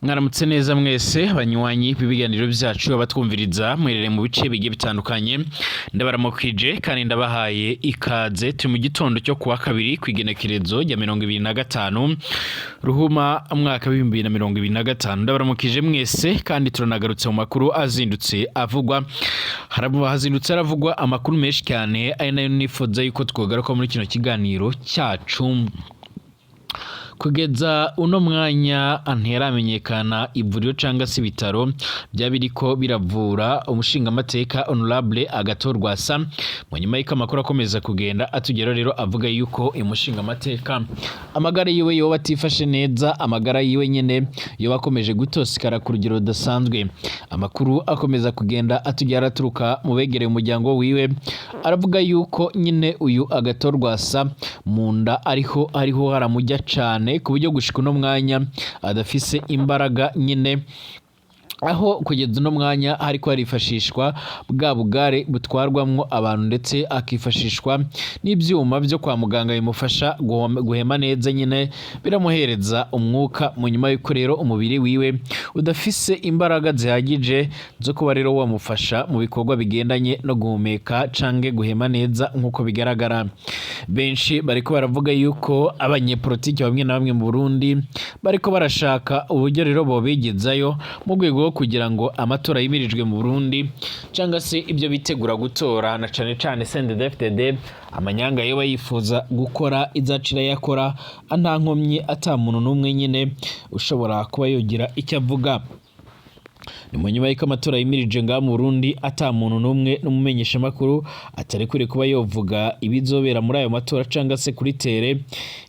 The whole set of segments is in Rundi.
Mwaramutse neza mwese banywanyi b'ibiganiro byacu, abatwumviriza mwerere mu bice bigiye bitandukanye, ndabaramukije kandi ndabahaye ikaze. Turi mu gitondo cyo kuwa kabiri, kw'igenekerezo rya 25 Ruhuma umwaka w'2025. Ndabaramukije mwese kandi turanagarutse mu makuru azindutse avugwa. Hazindutse haravugwa amakuru menshi cyane, ari nayo nifuza yuko twogaruka muri kino kiganiro cyacu. Kugeza uno mwanya ntiharamenyekana ivuriro cyangwa se ibitaro byaba biriko biravura umushingamateka Honorable Agathon Rwasa, mu nyuma y'uko amakuru akomeza kugenda atugeraho rero avuga yuko uyu mushingamateka amagara yiwe yoba atifashe neza, amagara yiwe nyene yoba akomeje gutosekara ku rugero rudasanzwe. Amakuru akomeza kugenda atugera aturuka mu begereye umuryango wiwe aravuga yuko nyine uyu Agathon Rwasa mu nda ariho haramujya cane, ku buryo gushika uno mwanya adafise imbaraga nyine, aho kugeza uno mwanya hariko harifashishwa bwa bugare butwarwamwo abantu, ndetse akifashishwa n'ivyuma vyo kwa muganga bimufasha guhema neza nyine, biramuhereza umwuka, mu nyuma y'uko rero umubiri wiwe udafise imbaraga zihagije zo kuba rero wamufasha mu bikorwa bigendanye no guhumeka canke guhema neza nk'uko bigaragara. Benshi bariko baravuga yuko abanyepolitiki bamwe na bamwe mu Burundi bariko barashaka uburyo rero bobigezayo mu rwego rwo kugira ngo amatora yimirijwe mu Burundi, cyangwa se ibyo bitegura gutora, na cane cane CNDD-FDD, amanyanga yoba yifuza gukora izacira yakora nta nkomyi, ata muntu n'umwe nyine ushobora kuba yogira icyo avuga. Ni mu nyuma y'uko amatora yimirije ngaha mu Burundi, ata muntu n'umwe n'umumenyeshamakuru atarekuriwe kuba yovuga ibizobera muri ayo matora cyangwa se kuri terrain.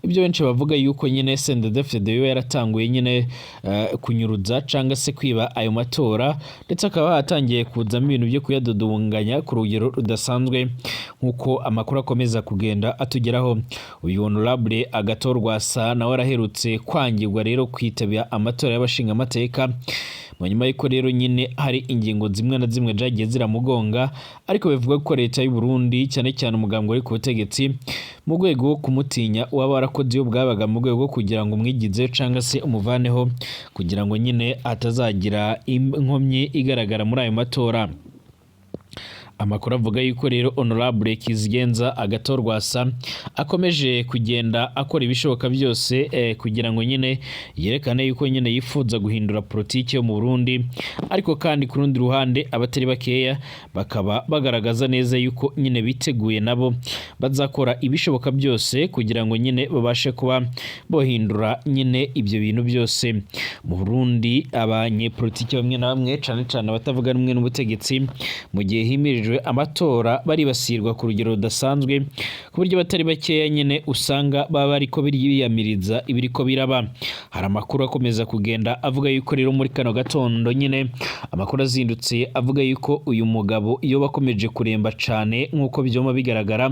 Ibyo benshi bavuga yuko nyine CNDD-FDD yoba yaratanguye nyine kunyuruza cyangwa se kwiba ayo matora, ndetse akaba hatangiye kuzamo ibintu byo kuyadudunganya ku rugero rudasanzwe, nk'uko amakuru akomeza kugenda atugeraho. Uyu Honorable Agathon Rwasa nawe araherutse kwangirwa rero kwitabira amatora y'abashingamateka, mu nyuma y'uko rero nyine hari ingingo zimwe na zimwe zagiye ziramugonga, ariko bivuga ko leta y'u Burundi, cyane cyane umugambwe uri ku butegetsi, mu rwego rwo kumutinya, waba warakoze iyo bwabaga mu rwego rwo kugira ngo umwigizeyo cyangwa se umuvaneho, kugira ngo nyine hatazagira inkomyi igaragara muri ayo matora. Amakuru avuga yuko rero Honorable Kizigenza Agathon Rwasa akomeje kugenda akora ibishoboka byose kugira ngo nyine yerekane yuko nyine yifuza guhindura politiki yo mu Burundi, ariko kandi ku rundi ruhande abatari bakeya bakaba bagaragaza neza yuko nyine biteguye, nabo bazakora ibishoboka byose kugira ngo nyine babashe kuba bohindura nyine ibyo bintu byose mu Burundi. Abanyepolitiki bamwe na bamwe, cane cane abatavuga rumwe n'ubutegetsi, mu gihe himirijwe amatora baribasirwa ku rugero rudasanzwe, ku buryo batari bakeya nyine usanga baba bariko biyamiriza ibiriko biraba. Hari amakuru akomeza kugenda avuga yuko rero muri kano gatondo nyine amakuru azindutse avuga yuko uyu mugabo iyo bakomeje kuremba cane nk'uko byoma bigaragara,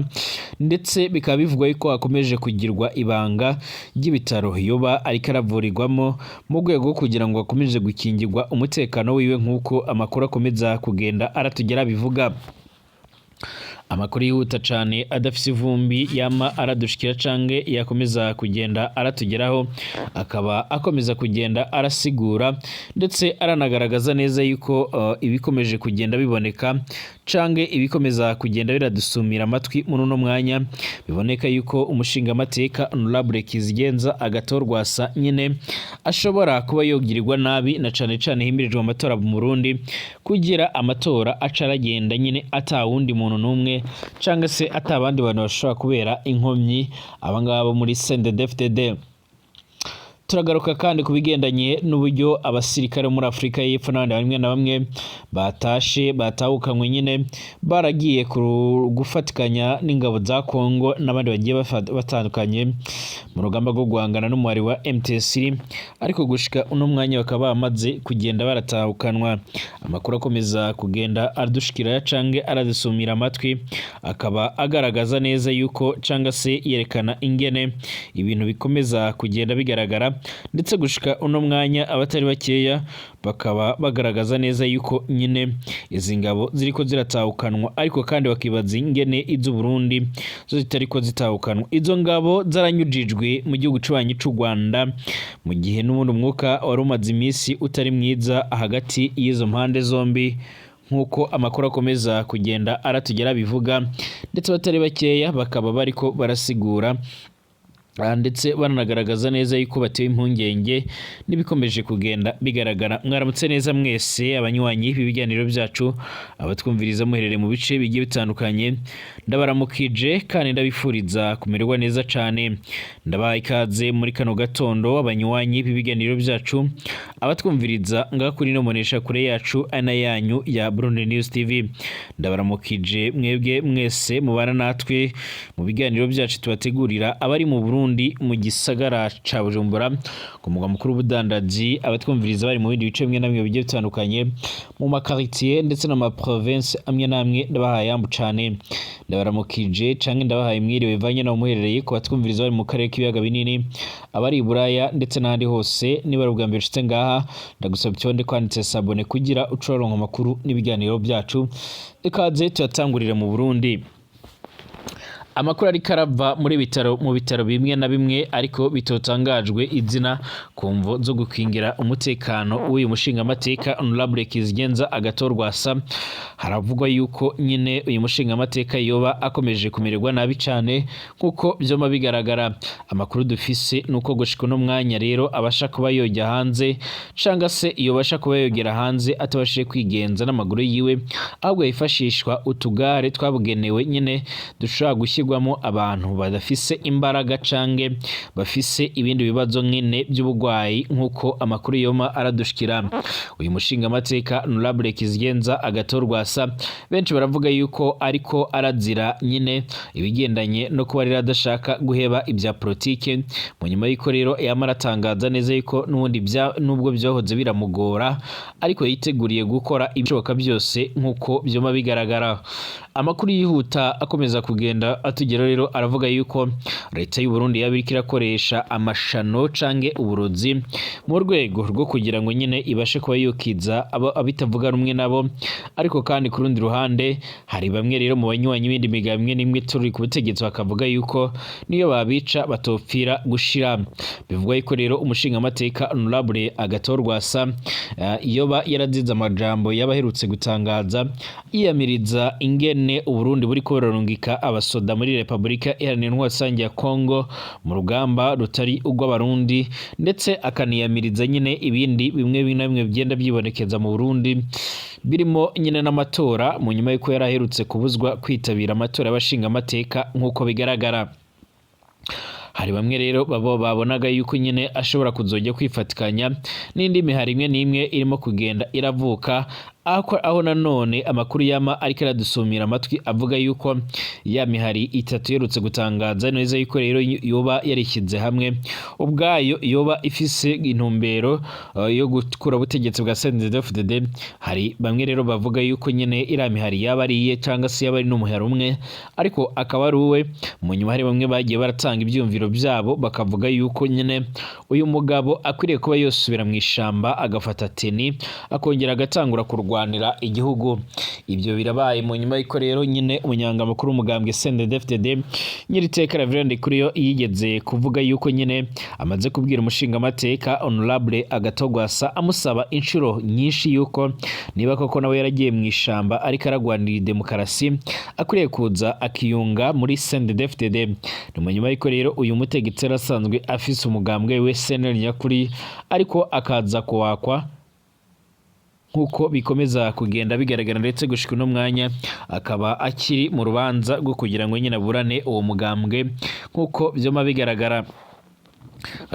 ndetse bikaba bivugwa yuko akomeje kugirwa ibanga ry'ibitaro yoba ariko aravurirwamo, mu rwego rwo kugira ngo akomeze gukingirwa umutekano wiwe, nk'uko amakuru akomeza kugenda aratugera bivuga. Amakuru yihuta cane adafise ivumbi yama aradushikira canke yakomeza kugenda aratugeraho, akaba akomeza kugenda arasigura ndetse aranagaragaza neza yuko ibikomeje kugenda biboneka canke ibikomeza kugenda biradusumira amatwi muri uno mwanya, biboneka yuko umushingamateka Honorable Kizigenza Agathon Rwasa nyine ashobora kuba yogirirwa nabi, na cane cane himirijwe amatora mu Burundi, kugira amatora aca aragenda nyine ata wundi muntu n'umwe cyangwa se ata abandi bantu bashobora kubera inkomyi abangaba bo muri CNDD-FDD. Turagaruka kandi ku bigendanye n'uburyo abasirikare bo muri Afurika y'Epfo n'abandi bamwe na bamwe batashe, batahukanywe nyine baragiye gufatikanya n'ingabo za Kongo n'abandi bagiye batandukanye mu rugamba rwo guhangana n'umuhari wa M23, ariko gushika uno mwanya bakaba bamaze kugenda baratahukanwa. Amakuru akomeza kugenda adushikira canke aradusumira amatwi akaba agaragaza neza yuko, canga se yerekana ingene ibintu bikomeza kugenda bigaragara. Ndetse gushika uno mwanya abatari bakeya bakaba bagaragaza neza yuko nyine izi ngabo ziriko ziratahukanwa, ariko kandi bakibaza ingene iz'u Burundi zo zitariko zitahukanwa. Izo ngabo zaranyujijwe mu gihugu c'ubanyi c'u Rwanda, mu gihe n'ubundi umwuka wari umaze iminsi utari mwiza hagati y'izo mpande zombi, nk'uko amakuru akomeza kugenda aratugera bivuga. Ndetse abatari bakeya bakaba bariko barasigura, ndetse bananagaragaza neza yuko batewe impungenge n'ibikomeje kugenda bigaragara. Mwaramutse neza mwese abanywanyi b'ibiganiro byacu, abatwumviriza muherereye mu bice bigiye bitandukanye, ndabaramukije kandi ndabifuriza kumererwa neza cane. Ndabaha ikaze muri kano gatondo, abanywanyi b'ibiganiro byacu, abatwumviriza ngaha kuri ino mbonesha kure yacu ari na yanyu ya Burundi News TV. Ndabaramukije mwebwe mwese mubana natwe mu biganiro byacu tubategurira, abari mu Burundi mu gisagara ca Bujumbura ku mugwa mukuru w'ubudandaji, abatwumviriza bari mu bindi bice bimwe na bimwe bigiye bitandukanye, mu makaritiye ndetse no mu maprovince amwe n'amwe, ndabahaye yambu cane, ndabaramukije canke ndabahaye mwiriwe bivanye naho muherereye. Ku batwumviriza bari mu karere k'ibiyaga binini, abari i Buraya ndetse n'ahandi hose, niba ari ubwa mbere ushitse ngaha, ndagusaba itonde kwanditse s'abonner kugira uce uraronka amakuru n'ibiganiro byacu. Ikaze tuyatangurire mu Burundi. Amakuru ariko arava muri bitaro, mu bitaro bimwe na bimwe ariko bitotangajwe izina ku mvo zo gukingira umutekano w'uyu mushingamateka Honorable Kizigenza Agathon Rwasa, haravugwa yuko nyine uyu mushingamateka yoba akomeje kumererwa nabi cane nk'uko vyoma bigaragara. Amakuru dufise nuko gushika uno mwanya rero abasha kuba yojya hanze, canga se yobasha kuba yogera hanze atabashije kwigenza n'amaguru yiwe, ahubwo yifashishwa utugare twabugenewe nyine dushobora gushyirwamo abantu badafise imbaraga canke bafise ibindi bibazo nyine by'ubugwayi, nk'uko amakuru yoma aradushikira. Uyu mushingamateka Honorable Kizigenza Agathon Rwasa, benshi baravuga yuko ariko arazira nyine ibigendanye no kuba rero adashaka guheba ibya politike, mu nyuma y'uko rero yama aratangaza neza yuko n'ubundi nubwo byahoze biramugora, ariko yiteguriye gukora ibishoboka byose nk'uko byoma bigaragara. Amakuru yihuta akomeza kugenda atugera rero aravuga yuko leta y'u Burundi yaba iriko irakoresha amashano canke uburozi mu rwego rwo kugira ngo nyine ibashe kuba yokiza abitavuga rumwe nabo. Ariko kandi ku rundi ruhande hari bamwe rero mu banywanyi b'indi migabo imwe n'imwe turi ku butegetsi bakavuga yuko niyo babica batopfira gushira. Bivugwa yuko rero umushingamateka Honorable Agathon Rwasa yoba yarazize amajambo yaba aherutse gutangaza yiyamiriza ingene Uburundi buriko burarungika abasoda muri Repubulika Iharanira Intwaro Rusange ya Kongo mu rugamba rutari urw'Abarundi, ndetse akaniyamiriza nyine ibindi bimwe na bimwe bigenda byibonekeza mu Burundi, birimo nyine n'amatora, mu nyuma y'uko yari aherutse kubuzwa kwitabira amatora y'abashingamateka nk'uko bigaragara. Hari bamwe rero babo babonaga yuko nyine ashobora kuzojya kwifatikanya n'indi mihari imwe n'imwe irimo kugenda iravuka, aho nanone amakuru yama ariko aradusumira amatwi avuga yuko ya mihari itatu iherutse gutangaza neza yuko rero yoba yarishyize hamwe ubwayo, yoba ifise intumbero yo gukura ubutegetsi bwa CNDD-FDD. Hari bamwe rero bavuga yuko nyine iriya mihari yaba ari iye cyangwa se yaba ari n'umuhari umwe ariko akaba ari uwe. Mu nyuma hari bamwe bagiye baratanga ibyumviro byabo, bakavuga yuko nyine uyu mugabo akwiriye kuba yosubira mu ishamba, agafata teni, akongera agatangura kurwanira igihugu. Ibyo birabaye mu nyuma y'uko rero nyine umunyangamakuru w'umugambwe CNDD-FDD, Nyiriteka Reverend Ndikuriyo, yigeze kuvuga yuko nyine amaze kubwira umushingamateka Honorable Agathon Rwasa, amusaba inshuro nyinshi yuko niba koko nawe yaragiye mu ishamba ariko aragwanira demokarasi, akwiriye kuza akiyunga muri CNDD-FDD. Ni mu nyuma y'uko rero uyu mutegetsi yari asanzwe afise umugambwe we CNL nyakuri, ariko akaza kuwakwa nk'uko bikomeza kugenda bigaragara, ndetse gushika uno mwanya akaba akiri mu rubanza rwo kugira ngo nyine aburane uwo mugambwe nk'uko vyoma bigaragara.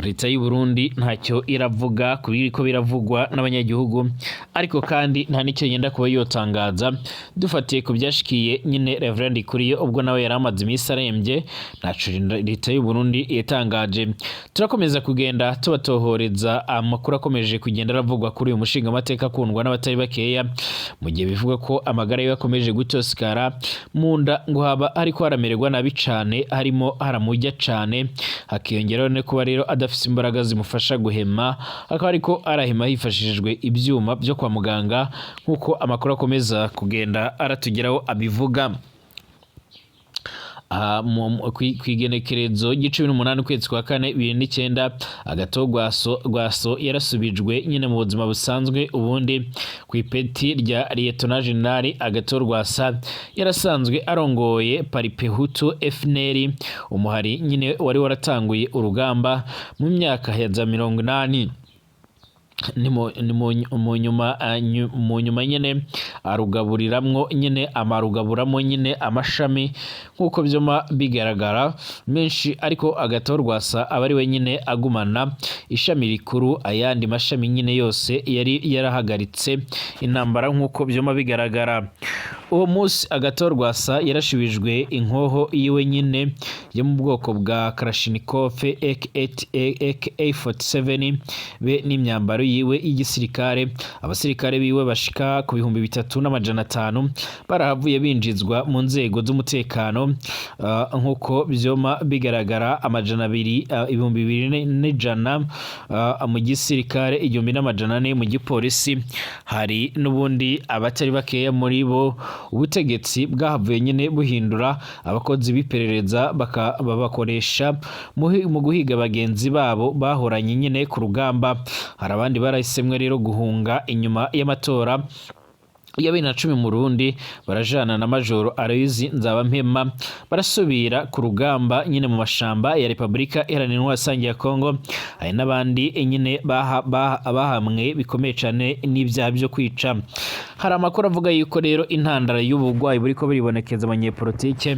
Leta y'u Burundi ntacyo iravuga ku biriko biravugwa n'abanyagihugu, ariko kandi nta n'icyo yenda kuba yotangaza dufatiye ku byashikiye nyine Reverend Ndikuriyo ubwo nawe yari amaze iminsi arembye. Ntaco leta y'u Burundi yatangaje. Turakomeza kugenda tubatohoreza amakuru akomeje kugenda aravugwa kuri uyu mushingamateka akundwa n'abatari bakeya, mu gihe bivuga ko amagara yiwe akomeje gutosikara mu nda, ngo haba ariko haramererwa nabi cane, harimo haramujya cane, hakiyongeraho no kuba rero rero adafise imbaraga zimufasha guhema, akaba ariko arahema hifashishijwe ivyuma vyo kwa muganga, nk'uko amakuru akomeza kugenda aratugeraho abivuga. Aha kw'igenekerezo ry'icumi n'umunani ukwezi kwa kane 2009, Agathon Rwasa yarasubijwe nyine mu buzima busanzwe ubundi kw'ipeti rya Lieutenant General. Agathon Rwasa yarasanzwe arongoye Palipehutu FNL, umuhari nyine wari waratanguye urugamba mu myaka ya za 80, ni mu nyuma nyene arugaburiramwo nyene, amarugaburamo nyene amashami, nk'uko vyoma bigaragara menshi, ariko Agathon Rwasa aba ari we nyene agumana ishami rikuru, ayandi mashami nyene yose yari yarahagaritse intambara, nk'uko vyoma bigaragara. Uwo munsi Agathon Rwasa yarashubijwe inkoho yiwe nyene yo mu bwoko bwa Kalashnikov AK-47 be n'imyambaro yiwe y'igisirikare. Abasirikare biwe bashika ku 3500 barahavuye binjizwa mu nzego z'umutekano, nk'uko vyoma bigaragara, 200, 2100 mu gisirikare, 1400 mu gipolisi. Hari n'ubundi abatari bakeya muri bo ubutegetsi bwahavuye nyine buhindura abakozi b'iperereza, babakoresha mu guhiga bagenzi babo bahoranye nyine ku rugamba. Hari abandi barahisemwe rero guhunga inyuma y'amatora ya 2010 mu Burundi, barajana na Majoro Aloys Nzabampema, barasubira ku rugamba nyine mu mashamba ya Repubulika Iharanira Intwaro Rusange ya Kongo. Hari n'abandi nyine bahamwe bikomeye cane n'ibyaha byo kwica. Hari amakuru avuga yuko rero intandaro y'ubugwayi buriko buribonekeza abanyepolitike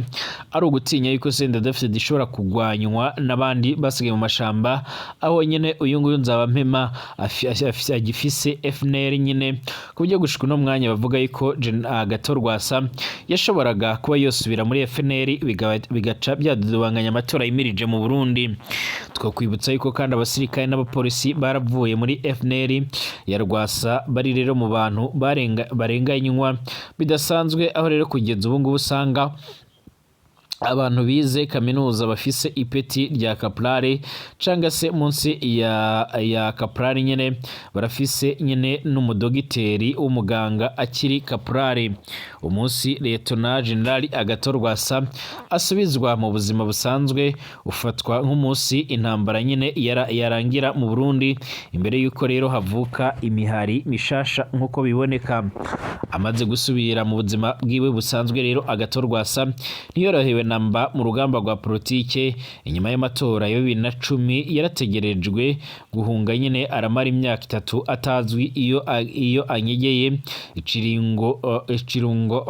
ari ugutinya yuko CNDD-FDD ishobora kugwanywa n'abandi basigaye mu mashamba, aho nyine uyu nguyu Nzabampema agifise FNL nyine, ku buryo gushika uno mwanya bavuga yuko Agathon Rwasa yashoboraga kuba yosubira muri FNL, bigaca byadudubanganya amatora yimirije mu Burundi. Twakwibutsa yuko kandi abasirikare n'abapolisi baravuye muri FNL ya Rwasa bari rero mu bantu barenganywa bidasanzwe, aho rero kugeza ubu ngubu usanga abantu bize kaminuza bafise ipeti rya kaprale canga se munsi ya kaprale nyene barafise nyene n'umudogiteri w'umuganga akiri kaprale. Umunsi Lieutenant General Agathon Rwasa asubizwa mu buzima busanzwe ufatwa nk'umunsi intambara nyene yarangira mu Burundi, imbere yuko rero havuka imihari mishasha nk'uko biboneka. Amaze gusubira mu buzima bwiwe busanzwe rero, Agathon Rwasa ntiyorohewe namba mu rugamba rwa politike. Inyuma y'amatora ya 2010 yarategerejwe guhunga nyine, aramara imyaka 3 atazwi iyo anyegeye. Icirungo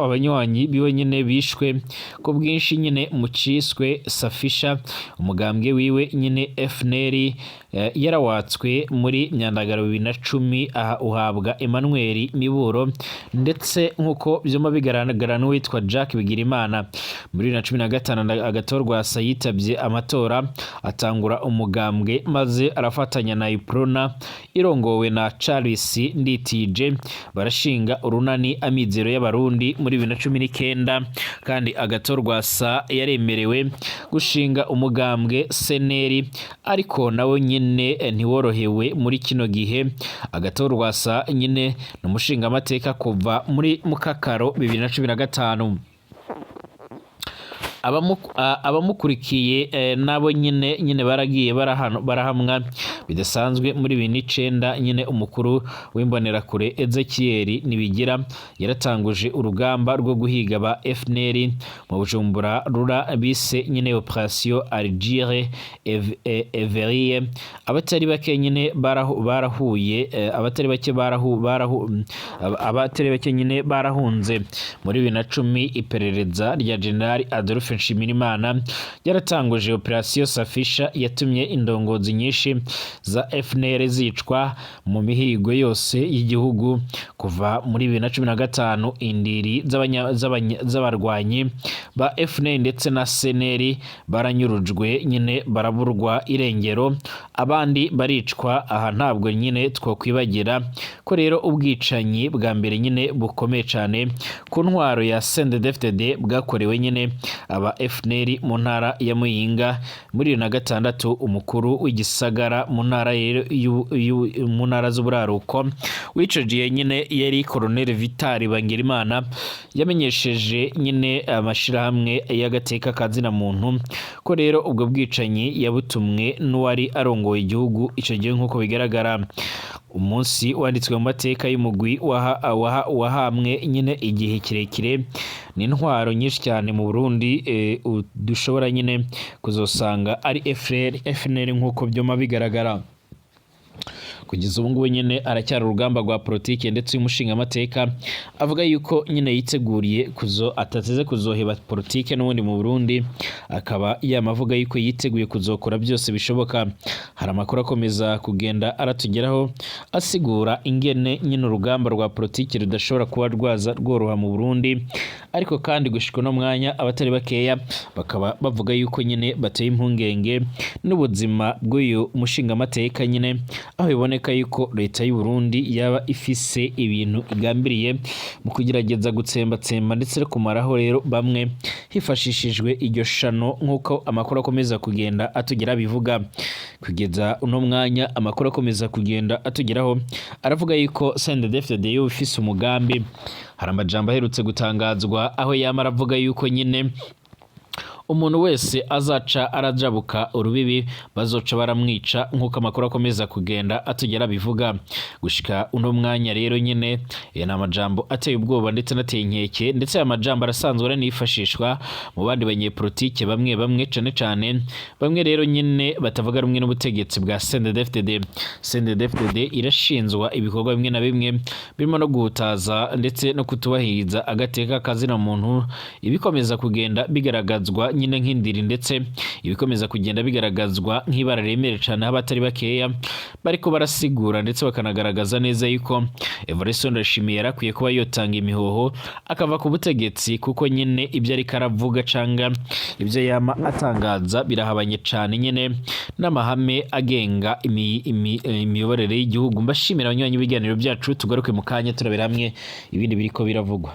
abanywanyi biwe nyine bishwe ku bwinshi nyine mu ciswe Safisha. Umugambwe wiwe nyine FNL yarawatswe muri Myandagaro 2010, aha uhabwa Emmanuel Miburo, ndetse nk'uko vyuma bigaragara n'uwitwa Jack Bigirimana. Muri 2015 Agathon Rwasa yitabye amatora, atangura umugambwe, maze arafatanya na Uprona irongowe na Charles Nditije, barashinga urunani Amizero y'Abarundi muri 2019. Kandi Agathon Rwasa yaremerewe gushinga umugambwe CNL, ariko nawe nyine ntiworohewe muri kino gihe. Agathon Rwasa nyine ni umushingamateka kuva muri Mukakaro 2015. Abamukurikiye nabo nyine baragiye barahamwa bidasanzwe. Muri 2009 nyine umukuru w'imbonerakure Ezekiel Nibigira yaratanguje urugamba rwo guhiga ba FNL mu Bujumbura rura, bise nyine Operation Algire Everie. Abatari bake nyine barahuye, abatari bake barahu barahu abatari bake nyine barahunze. Muri 2010 iperereza rya General Adolphe Nshimirimana yaratanguje Operation Safisha, yatumye indongozi nyinshi za FNL zicwa mu mihigo yose y'igihugu. Kuva muri 2015 indiri z'abarwanyi ba FNL ndetse na CNL baranyurujwe nyine, baraburwa irengero, abandi baricwa. Aha ntabwo nyine twokwibagira ko rero ubwicanyi bwa mbere nyine bukomeye cyane ku ntwaro ya CNDD-FDD bwakorewe nyine aba FNL mu ntara ya Muyinga. Muri 2006, umukuru w'igisagara mu ntara rero mu ntara z'uburaruko w'ico gihe nyine yari Colonel Vital Bangirimana, yamenyesheje nyine amashirahamwe y'agateka ka zina muntu ko rero ubwo bwicanyi yabutumwe n'uwari arongoye igihugu ico gihe. Nk'uko bigaragara, umunsi wanditswe mu mateka y'umugwi wahamwe nyine igihe kirekire n'intwaro nyinshi cyane mu Burundi, dushobora nyine kuzosanga ari FNL, FNL, nk'uko byoma bigaragara. Kugeza ubu ngubu nyine aracyari urugamba rwa politike, ndetse uyu mushingamateka avuga yuko nyine yiteguriye kuzo atateze kuzoheba politike n'ubundi mu Burundi, akaba yamavuga yuko yiteguye kuzokora byose bishoboka. Hari amakuru akomeza kugenda aratugeraho asigura ingene nyine urugamba rwa politike rudashobora kuba rwaza rworoha mu Burundi, ariko kandi gushika uno mwanya abatari bakeya bakaba bavuga yuko nyine bateye impungenge n'ubuzima bw'uyu mushingamateka nyine, aho biboneka yuko leta y'u Burundi yaba ifise ibintu igambiriye mu kugerageza gutsembatsemba ndetse no kumaraho rero bamwe hifashishijwe iryo shano, nk'uko amakuru akomeza kugenda atugera bivuga. Kugeza uno mwanya, amakuru akomeza kugenda atugeraho aravuga yuko CNDD-FDD yo ifise umugambi. Hari amajambo aherutse gutangazwa aho yama aravuga yuko nyine umuntu wese azaca arajabuka urubibi bazoca baramwica, nk'uko amakuru akomeza kugenda atugera bivuga. Gushika uno mwanya rero nyine aya ni amajambo ateye ubwoba ndetse anateye inkeke, ndetse aya majambo arasanzwe aranifashishwa mu bandi banyepolitike bamwe bamwe, cane cane bamwe rero nyine batavuga rumwe n'ubutegetsi bwa CNDD-FDD. CNDD-FDD irashinzwa ibikorwa bimwe na bimwe birimo no guhutaza ndetse no kutubahiriza agateka kazina muntu, ibikomeza kugenda bigaragazwa nyine nk'indiri, ndetse ibikomeza kugenda bigaragazwa nk'ibara riremereye cyane, aho abatari bakeya bariko barasigura ndetse bakanagaragaza neza yuko Evariste Ndayishimiye yarakwiye kuba yotanga imihoho akava ku butegetsi, kuko nyine ibyo ariko aravuga canga ibyo yama atangaza birahabanye cane nyine n'amahame agenga imiyoborere y'igihugu. Mbashimira abanywanyi b'ibiganiro byacu, tugaruke mu kanya turabera hamwe ibindi biriko biravugwa.